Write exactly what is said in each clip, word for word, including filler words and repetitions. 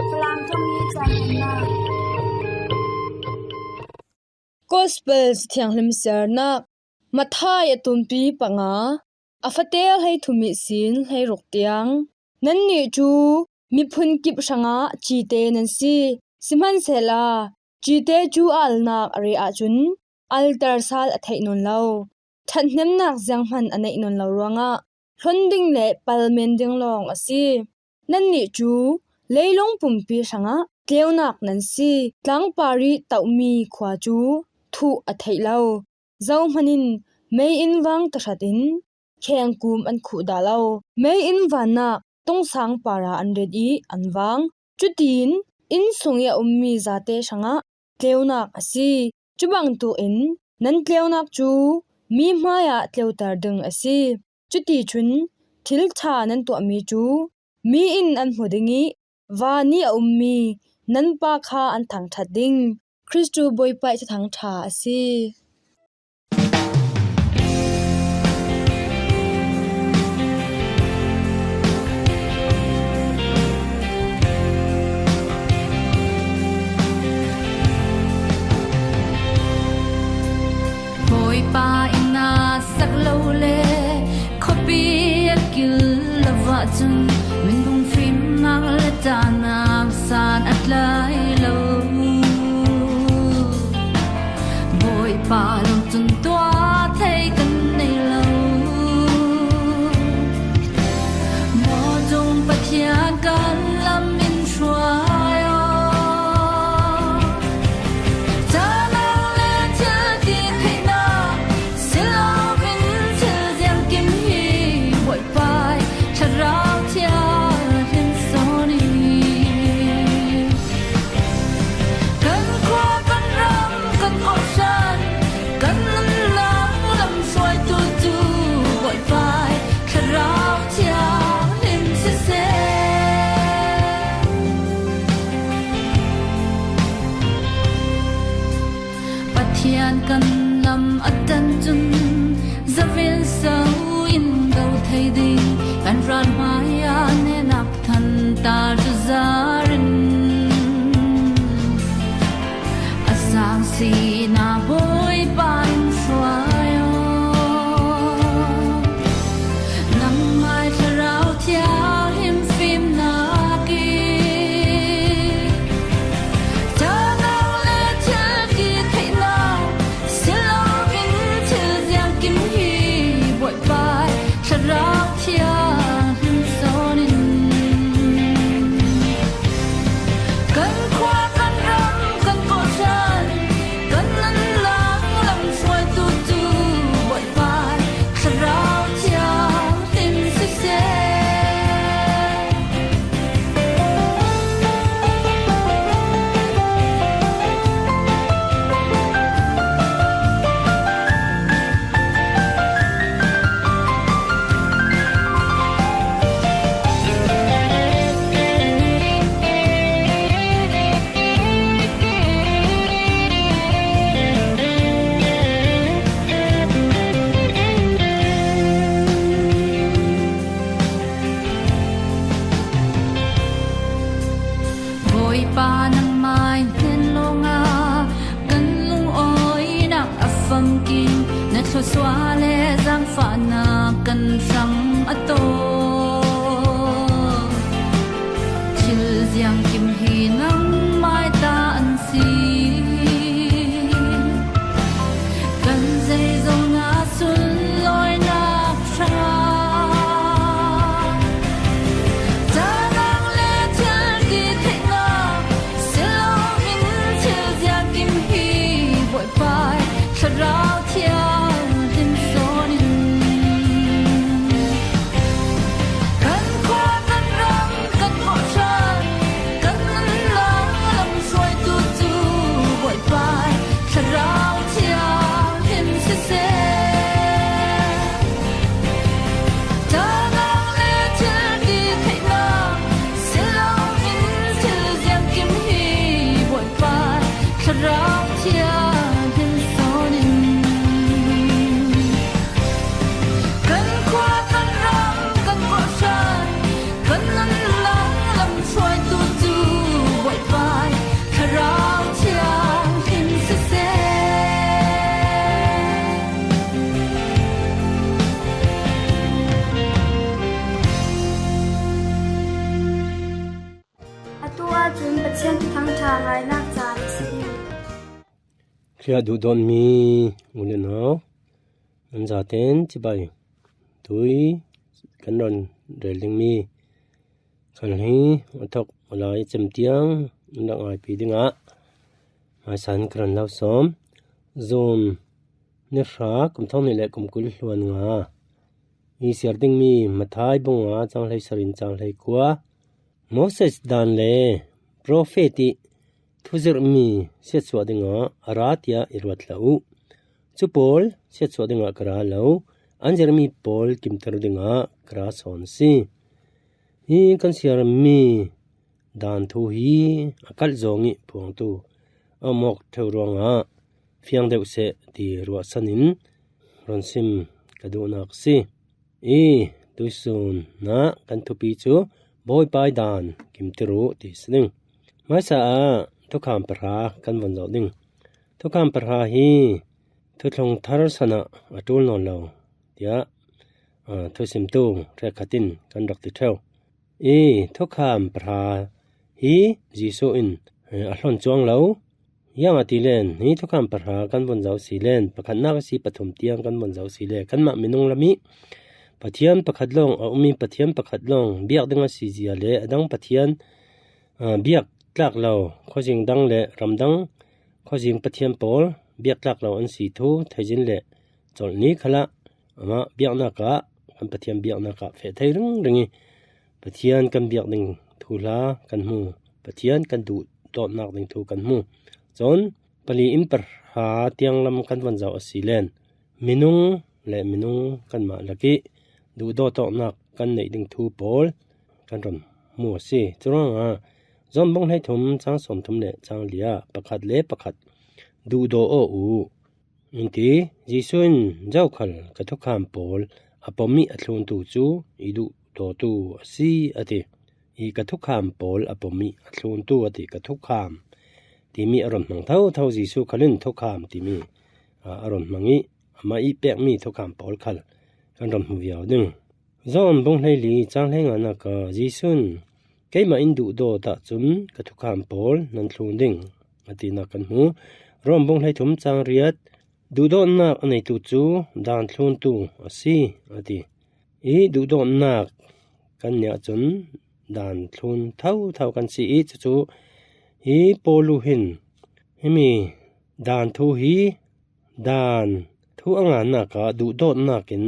Falam ṭongmi caan nunnak. Gospel Cathianghlim siarnak. Matthai a tumpi panga, a fate hleithum ihsin hleiruk tiang. Nannih cu miphun kip hrangah cite nan si. Sihmanhsehlaw cite cu a alnak a reh ahcun alter sal a theih nawn lo, ṭhathnemnak zianghman a neih nawn lo ruangah hlon ding le palmen ding lawng a si. Nannih cu leilung pumpi hrangah tleunak nan si. Tlangpar ih tohmi khua cu thuh a theih lo. Zohman in mei in vang tahratin khengkum an khuh dah lo. Mei in vannak tungsang parah an rit ih an vang. Cutiin inn sung ih a ummi zate hrangah tleunak a si. Cubangtuk in nan tleunak cu mi hmaiah tleuter ding a si. Cuticun thil ṭha nan tuahmi cu mi in an hmu ding ih van ih a ummi nan Pa kha an thangṭhat ding. Kristu Bawipa ih Thuthang ṭha a si. Bawipa in a sak lo le khuapi a kil lo ahcun minung fimnak le ṭahnak san a tlai lo. Bawipa lo cun tuah thei kan nei lo. Mawṭung Pathian kan lam in hruai aw. Ṭahnak le thil ti theihnak si loin thil ziangkim hi Bawipa ih Thlarau Thianghlim sawn ih kan khua, kan ram, kan kawhhran, kan nunnak lam hruaitu cu Bawipa ih Thlarau Thianghlim siseh. Pathian kan lam a ṭan cun zavin so in do thei ding? Kan ral hmaiah nehnak than ta cu zar in a sang sinak Bawipa in hruai aw. Nangmah ih Thlarau Thianghlim fimnak ih ṭahnak le thil ti theihnak si loin thil ziangkim hi Bawipa ih Thlarau Thianghlim sawn in kan khua, kan ram, kan kawhhran, kan nunnak lam hruaitu cu Bawipa ih Thlarau Thianghlim siseh. Bawipa, nangmah ih hnen lawngah kan lungawinak a famkim, na thluasuah le zaangfahnak kan hrang a tawk. Thil ziangkim hi nangmah ih ta an si. Kan zeizong ah sunlawinak hrang, ṭahnak le thil ti theihnak si loin thil ziangkim hi Bawipa ih Thlarau Thianghlim sawn in kan khua, kan ram, kan kawhhran, kan nunnak Sian Thuthang Tha ngainak caan a si. Khrih duhdawtmi u le nau, nan zaten cibai tui kan ron rel dingmi khal hi a thok a lai cem tiang in rak ngaipi dingah hmaisan ka ron lo sawm. Zun ni hra kum thong nih le kum kul hluan nga i siar dingmi Matthai bung nga cang hlei sarin cang hlei kua. Moses dan le profet i thuzirhmi siatsuah dingah a ra tiah i ruat hlah uh. Cu pawl siatsuah dingah ka ra lo, an zirhmi pawl kimter dingah ka ra sawn a si. Hi kan siarmi dan thu hi a kalh zawng i phuangtu a mawk ṭheu ruangah fiang deuh seh ti ruahsan in ron sim ka duhnak a si. I tuisun ah kan thupi cu Bawipa i dan kimter uh ti si ding. Hmaisa ah thukham pahra kan von zoh ding. Thukham pahra hi thuthlung thar san ah a ṭul nawn lo tiah, aa, thusimtu hrekkhat in kan rak ti ṭheu. I thukham pahra hi Jesuh in, eh, a hlon cuang lo. Ziangahtile hi thukham pahra kan von zoh si len, pakhatnak a si pathum tiang kan von zoh si le, kanmah minung lam i Pathian pakhat lawng a um i Pathian pakhat lawng biak ding a si zia le a dang Pathian, aa, biak tlak lo khuazing dang le ramdang khuazing pathian pawl biak tlak lo an si thu theizin le colh ni khalah amah biaknak ah, kan Pathian biaknak ah feh thei ringring i Pathian kan biak ding thuhla kan hmu, Pathian kan duhdawtnak ding thu kan hmu. Cun pali in pahra tiang lam kan von zoh a si len, minung le minung kanmah lak i duhdawt awknak kan neih ding thu pawl kan ron hmu a si. Curuangah John bung hleithum cang sawmthum le cang li ah pakhat le pakhat duhdaw aw uh in ti. Jesuh in zokhal ka thukham pawl a pom i a thluntu cu i duhdawtu a si a ti. I ka thukham pawl a pom i a thluntu a ti. Ka thukham timi a ron hmang thotho Jesuh khal in thukham timi, aa, a ron hmang i amah i pekmi thukham pawl khal kan ron hmu viau ding. John bung hleili cang hleinganak ah Jesuh in, "Keimah in duhdawt ahcun ka thukham pawl nan thlun ding," a tinak kan hmu. Rom bung hleithum cang riat, "Duhdawtnak a neitu cu dan thluntu a si," a ti. I duhdawtnak kan nih ahcun dan thlun thotho kan si i cucu hi Paulu hin himi dan thu hi dan thu a ngannak ah duhdawtnak in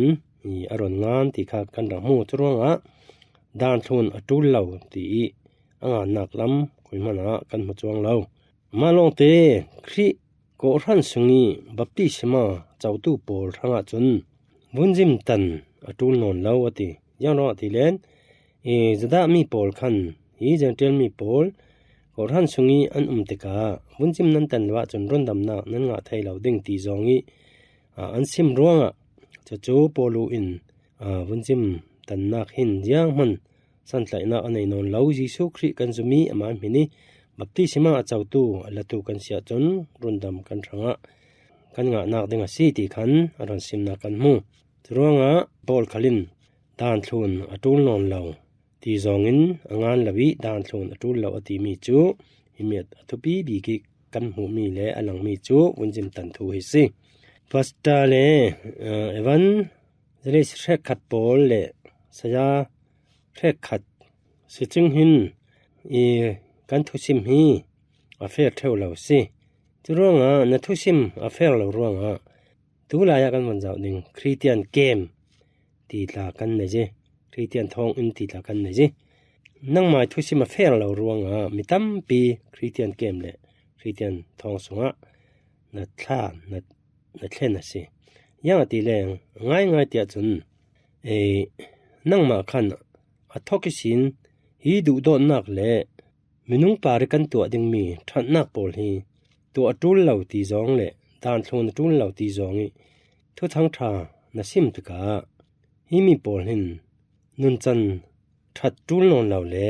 i a ron ngan ti kha kan rak hmu. Curuangah dan thlun a ṭul lo ti i a ngannak lam khui hmanh ah kan hmu cuang lo. Mah lawngte Khrih kawhhran sung i baptisma cotu pawl hrangah cun vunzim tan a ṭul nawn lo a ti. Ziang ruangah ti len, i Judah mi pawl khan hi Jentail mi pawl kawhhran sung i an um tikah vunzim nan tan lo ahcun rundamnak nan ngah thei lo ding ti zong i, aa, an sim ruangah cucu Paulu in, aa, vunzim tannak hin zianghman santlaihnak a nei nawn lo. Jesuh Khrih kan zum i amah hmin i baptisma a cotu a latu kan si ahcun rundam kan hrangah kan ngahnak ding a si ti khan a ron simnak kan hmu. Curuangah Paul khal in dan thlun a ṭul nawn lo ti zongin a ngan lo i dan thlun a ṭul lo a timi cu himi a thupi bik i kan hmuhmi le a langmi cu vunzim tan thu hi si. Pastor le, eh, evangelist hrekkhat pawl le saya hrekkhat si cing hin i kan thusim hi a fair ṭheu lo si. Curuangah na thusim a fair lo ruangah tulai ah kan van zoh ding Christian camp ti tla kan nei hi. Christian thawnginn ti tla kan nei hi. Nangmah i thusim a fair lo ruangah mi tampi Christian camp le Christian thawng sungah na thla, na, na thlen a si. Ziangahtile ngaingai tiah cun, eh, nangmah khan a thawk ihsin hi duhdawtnak le minung par i kan tuah dingmi ṭhatnak pawl hi tuah a ṭul lo ti zong le dan thlun a ṭul lo ti zong i Thuthang ṭha na sim tikah himi pawl hin nuncan ṭhat ṭul nawn lo le,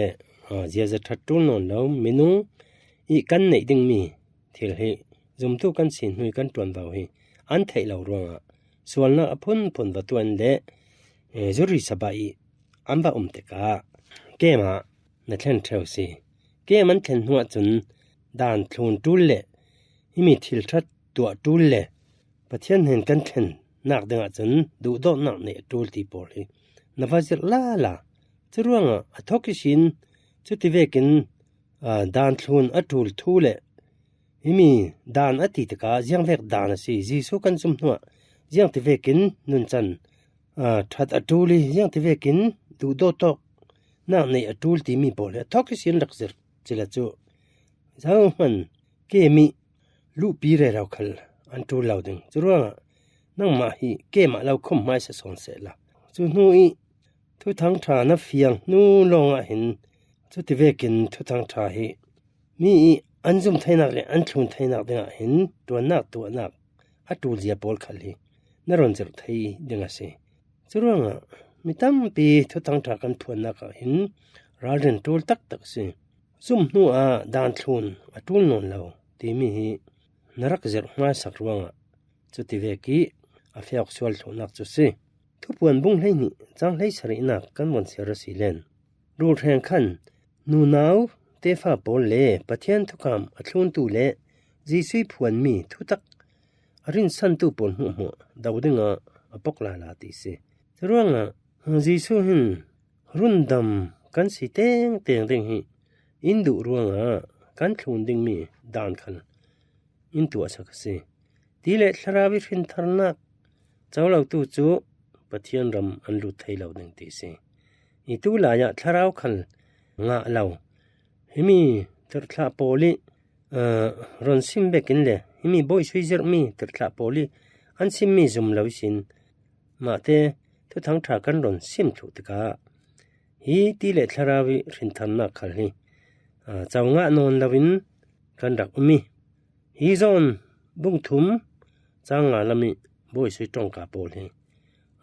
aa, ziaza ṭhat ṭul nawn lo minung i kan neih dingmi thil hi zumtu kan sin hnu i kan ṭuanvo hi an theih lo ruangah sualnak a phunphun va tuan le, eh, zuri sabah i an va um tikah camp ah na thlen ṭheu si. kem an thlen hnuah cun dan thlun ṭul le himi thil ṭha tuah ṭul le Pathian hnen kan thlennak dingah cun duhdawtnak neih a ṭul ti pawl hi na va zirh lala. Curuangah a thawk ihsin cuti vekin, aa, dan thlun a ṭul thu le himi dan a ti tikah ziangvek dan a si, Jesuh kan zum hnuah ziangti vekin nuncan, aa, ṭhat a ṭul i ziangti vekin duhdawtawknak neih a ṭul timi pawl hi a thawk ihsin rak zirh cila cu zohman kem i luhpi rero khal an ṭul lo ding. Curuangah nangmah hi kem ah lo khum hmaisa sawn sehla. Cu hnu i Thuthang ṭha na fiang hnu lawngah hin cuti vekin Thuthang ṭha hi mi i an zum theinak le an thlun theinak dingah hin ṭuannak tuahnak a ṭulzia pawl khal hi na run zirh thei ding a si. Curuangah mi tampi Thuthang ṭha kan phuannak ah hin ralrin ṭul taktak a si. Zum hnuah dan thlun a ṭul nawn lo timi hi na rak zirh hmaisak ruangah cuti vek i a fiawk sual thluhnak cu si. Thupuan bung hleihnih cang hleisarihnak kan von siar a si len. Rulhreng khan nunau tefa pawl le Pathian thukam a thluntu le Jesuh phuanmi thutak a rinsantu pawl hmuahhmuah do dingah a pok lala ti si. Curuangah Jesuh hin rundam kan si tengteng ding hi in duh ruangah kan thlun dingmi dan khal in tuahsak a si. Ti le thlarau i hrintharnak co lotu cu Pathian ram an lut thei lo ding ti si. I tu lai ah thlarau khal ngah lo himi tirhthlah pawl i, aa, ron sim bekin le himi bawisui zirhmi tirhthlah pawl i an simmi zum lo ihsin mahte Thuthang ṭha kan ron sim thluh tikah hi ti le thlarau i hrintharnak khal hi, aa, co ngah nawn loin kan rak um i hi zawn bung thum cang nga lam i bawisui ṭongka pawl hi,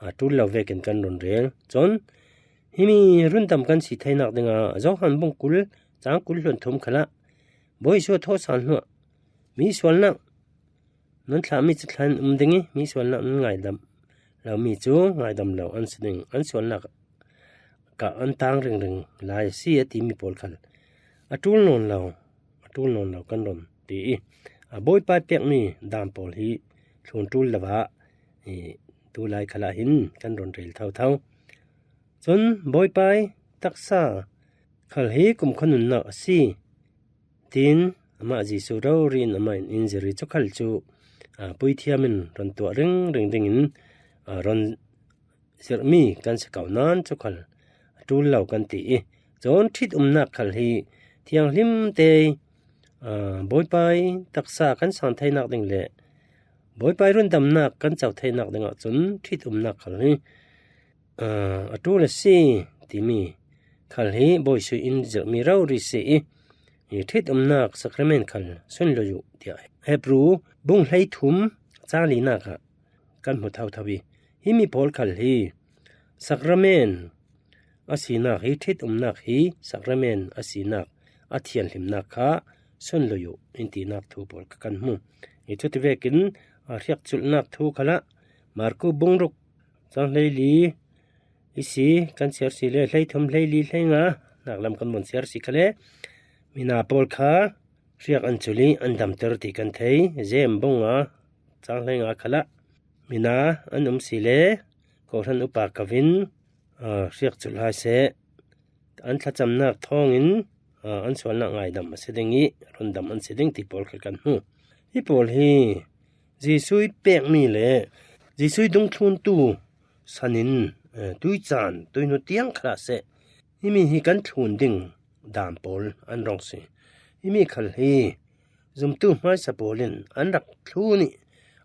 aa, ṭul lo vekin kan ron rel. Cun himi rundam kan si theinak dingah Johan bung kul cang kul hluan thum khalah Bawi Jesuh thawhsal hnuah mi sualnak nan thlahmi cu thla in um ding i mi sualnak nan ngaidam lomi cu ngaidam lo an si ding, an sualnak kah an tang ringring lai a si a timi pawl khal a ṭul nawn lo, a ṭul nawn lo kan ron ti i a Bawipa i pekmi dan pawl hi thlun ṭul lo ah i tu lai khalah hin kan ron rel thotho. Cun Bawipa i taksa khal hi kumkhua nunnak a si, tiin amah Jesuh rori in amah in in zirh i cu khal cu, aa, puithiam in ron tuah ringring dingin, aa, ron zirhmi kan si ko nain cu khal a ṭul lo kan ti i cun ṭhitumnak khal hi thianghlim te, aa, Bawipa i taksa kan sang theinak ding le Bawipa i rundamnak kan co theinak dingah cun ṭhitumnak khal hi, aa, a ṭul a si timi khal hi Bawi Jesuh in zirhmi rori si i, i ṭhitumnak sakrament khal sunlui uh tiah Hebru bung hleithum cang linak ah kan hmu thotho i himi pawl khal hi sakrament a sinak hi, ṭhitumnak hi sakrament a sinak a thianhlimnak kha sunlui uh in tinak thu pawl kha kan hmu. I cuti vekin a hriakculhnak thu khalah Marku bung ruk cang hleili i si kan siar si le hleithum hleili hleinga nak lam kan von siar si kha le mina pawl kha hriak an culh i an damter ti kan thei. Jem bung nga cang hleinga khalah mina an um si le kawhhran upa kovin, aa, hriakculh hai seh, an thlacamnak thawngin, aa, an sualnak ngaidam a si ding i rundam an si ding ti pawl kha kan hmu. Hi pawl hi Jesuh i pekmi le Jesuh i dungthluntu sanin, aa, tuicaan tuihnu tiang khalah seh himi hi kan thlun ding dan pawl an rong si. Himi khal hi zumtu hmaisa pawl in an rak thlun i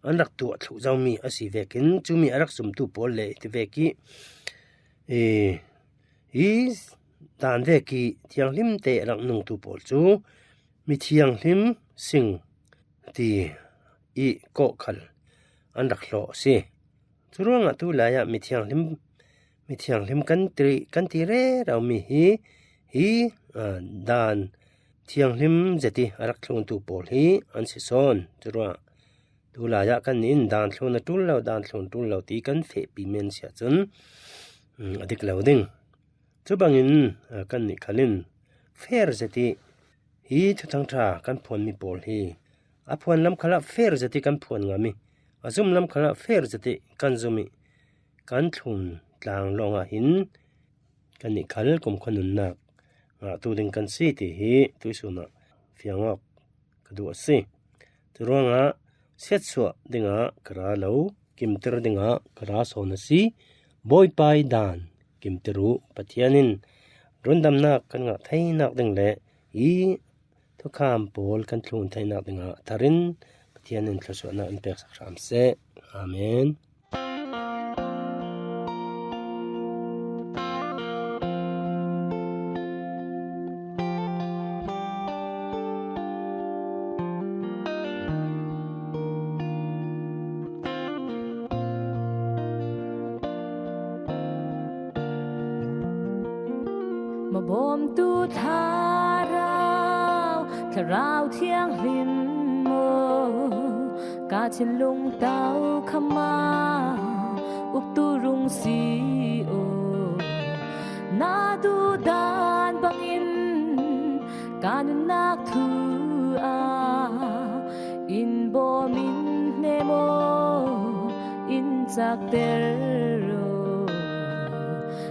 an rak tuah thluh zomi a si vekin cumi a rak zumtu pawl le ti vek i, ee, hi dan vek i thianghlim te a rak nungtu pawl cu mithianghlim sing ti i kawh khal an rak hlawh a si. Curuangah tu lai ah mithianghlim, mithianghlim kan ti, kan ti rero mi hi, hi, aa, dan thianghlim zet i a rak thluntu pawl hi an si sawn. Curuangah tu lai ah kan nih in dan thlun a ṭul lo, dan thlun ṭul lo ti kan fehpi men si ahcun, um, a dik lo ding. Cu bangin, aa, kan nih khal in fair zet i Hi thuthang ṭha kan phuanmi pawl hi a phuan lam khalah fair zet hi kan phuan ngam i, a zum lam khalah fair zet hi kan zum i, kan thlun tlang lawngah hin kannih khal kumkhua nunnak ngahtu ding kan si ti hi tuisunah fiang awk ka duh a si. Curuangah siatsuah dingah ka ra lo, kimtir dingah ka ra sawn a si. Bawipa i dan kimtir uh Pathian in rundamnak kan ngah theinak ding le i thukham pawl kan thlun theinak dingah a tharin Pathian in thluasuahnak in peksak hram seh. Amen. Mabawmtu Thlarau, Thlarau Thianghlim aw, ka thinlung tau khama uktu rung si aw. Na duhdan bangin ka nunnak thu ah in bawm in hnem aw, in cakter aw.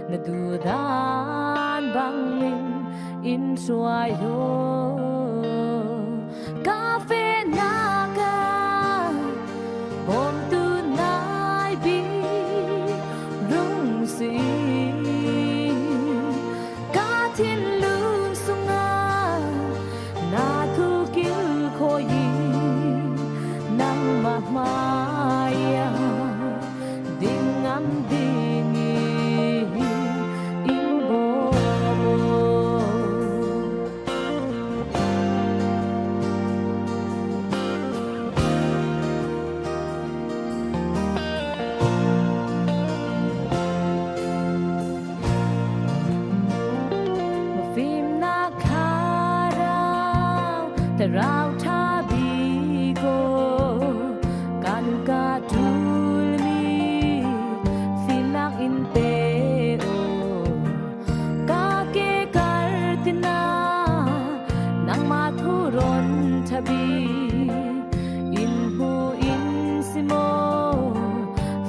Na duhdan bangin in hruai aw. Ka fehnak ah bawmtu nai bik rung si in, ka thinlung sungah na thu kilkhawi in, nangmah hmaiah ding ngam dingin in bawm aw. Fimnak Thlarau, Thlarau ṭha bik aw, ka nun ka ṭul mi fimnak in pe aw. Ka ke kar tinah nangmah thu rawn ṭha bik in hmu in sim aw.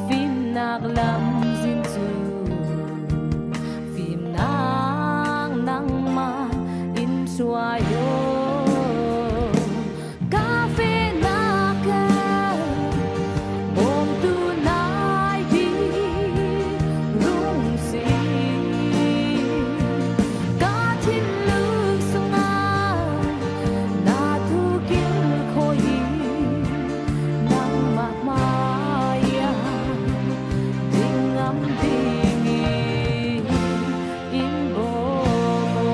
Fimnak lamzin cu fimnak nangmah in hruai aw. Ka fehnak ah bawmtu nai bik rung si in, ka thinlung sungah na thu kilkhawi in, nangmah hmaiah ding ngam dingin in bawm aw.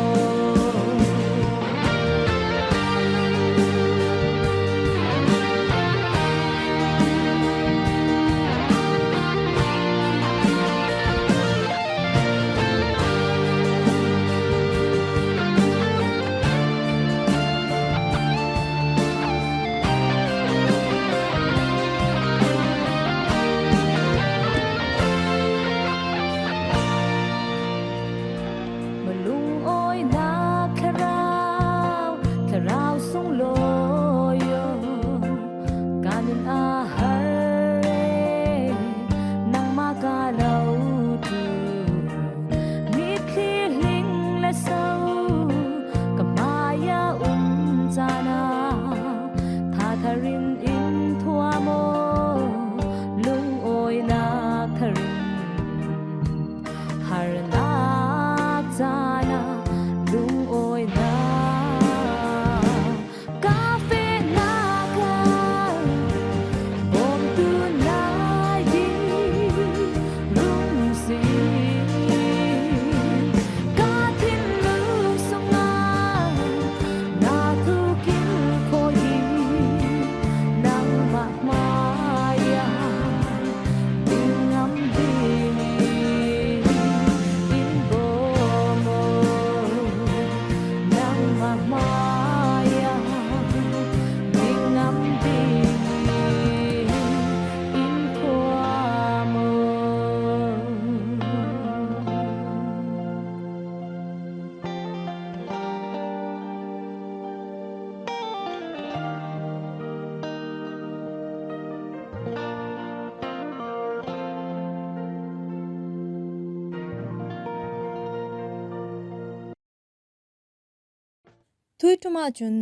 Tui ṭumah cun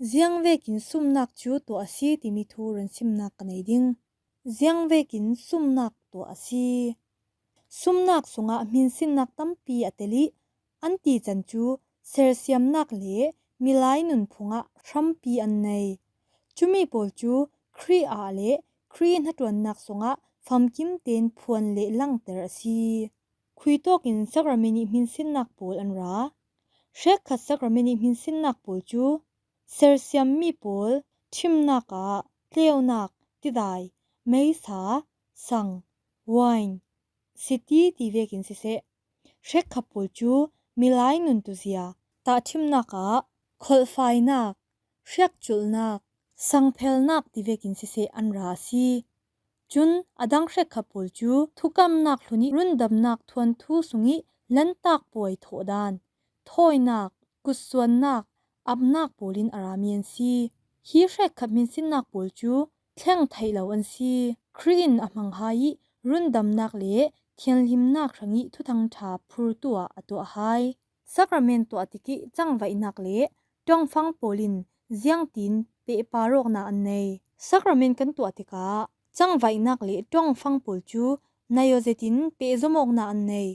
ziang vekin sumnak cu tuah a si timi thu runsimnak ka nei ding. Ziang vekin sumnak tuah a si. Sumnak sungah hminsinnak tampi a tel i an tican cu sersiamnak le milai nunphung ah hrampi an nei. Cumi pawl cu Khrih ah le Khrih hnaṭuannak sungah famkim tein phuan le langter a si. Khuitawk in sakrament i hminsinnak pawl an ra. Hrekkhat sakrament i hminsinnak pawl cu sersiammi pawl ṭhimnak ah tleunak, tidai, meisa, sang, wine, siti ti vekin siseh, hrekkhat pawl cu milai nuntuzia, tahṭhimnak ah kholhfainak, hriakculhnak, sangphelnak ti vekin siseh an ra a si. Cun a dang hrekkhat pawl cu thukamnak hlun i rundamnak thuanthu sung i lantak puai thawhdan, thawinak, kutsuannak, apnak pawl in a rami an si. Hi hrekkhat hminsinnak pawl cu thleng theih lo an si. Khrih in a hmanghai i rundamnak le thianhlimnak hrang i thuthang ṭha phurtu ah a tuah hai. Sakrament tuah tik i cangvaihnak le ṭongfang pawl in ziangtin pehpar awknak an nei? Sakrament kan tuah tikah cangvaihnak le ṭongfang pawl cu naiozetin pehzom awknak an nei.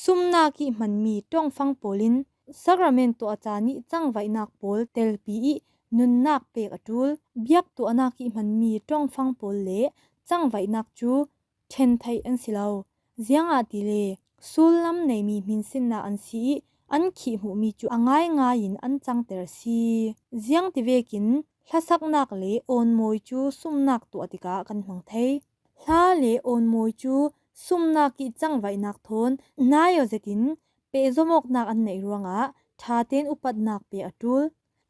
Sumnak i hmanmi ṭongfang pawl in sakrament tuah caan i cangvaihnak pawl telpi i nunnak pek a ṭul. Biak tuahnak i hmanmi ṭongfang pawl le cangvaihnak cu ṭhen theih an si lo. Ziangahtile sullam neimi hminsinnak an si i an khih hmuhmi cu a ngaingai in an cangter a si. Ziangtivekin hlasaknak le awnmawi cu sumnak tuah tikah kan hmang thei. Hla le awnmawi cu sumnak i cangvaihnak thawn naiozetin pehzom awknak an neih ruangah ṭha tein upatnak pek a ṭul.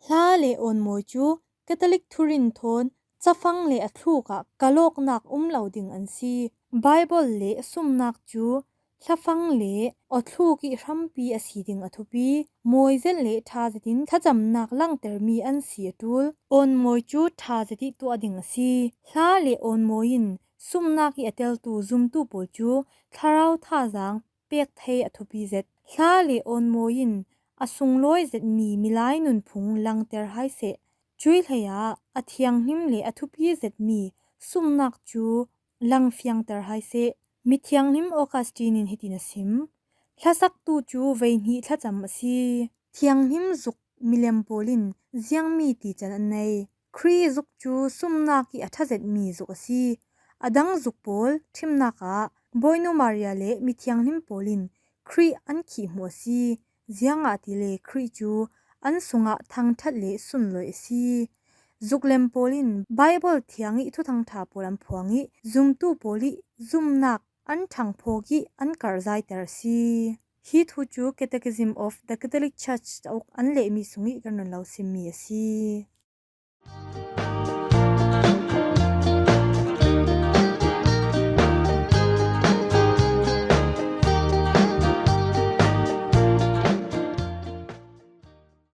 Hla le awnmawi cu Catholic thurin thawn cafang le a thluk ah kalawknak um lo ding an si. Baibal le sumnak cu hlafang le aw thluk i hrampi a si ding a thupi. Mawi zet le ṭha zetin thlacamnak langtermi an si a ṭul. Awnmawi cu ṭha zet i tuah ding a si. Hla le awnmawi in sumnak i a teltu zumtu pawl cu thlarau thazaang pek thei a thupi zet. Hla le awnmawi in a sunglawi zetmi milai nunphung langter hai seh. Cuih hleiah a thianghlim le a thupi zetmi sumnak cu langfiangter hai seh. Mithianghlim Augustine in hitin a sim: Hlasaktu cu veihnih thlacam a si. Thianghlim zuk milem pawl in ziangmi tican an nei? Khrih zuk cu sumnak i a ṭha zetmi zuk a si. A dang zuk pawl ṭhimnak ah Bawinu Maria le mithianghlim pawl in Khrih an khih hmuh a si. Ziangahtile Khrih cu an sungah thangṭhat le sunlawih a si. Zuklem pawl in Baibal thiang i thuthang ṭha pawl an phuang i zumtu pawl i zumnak an ṭhangphawk i an karhzaiter a si. Hi thu cu Catechism of the Catholic Church cauk an lehmi sung i kan run lo simmi a si.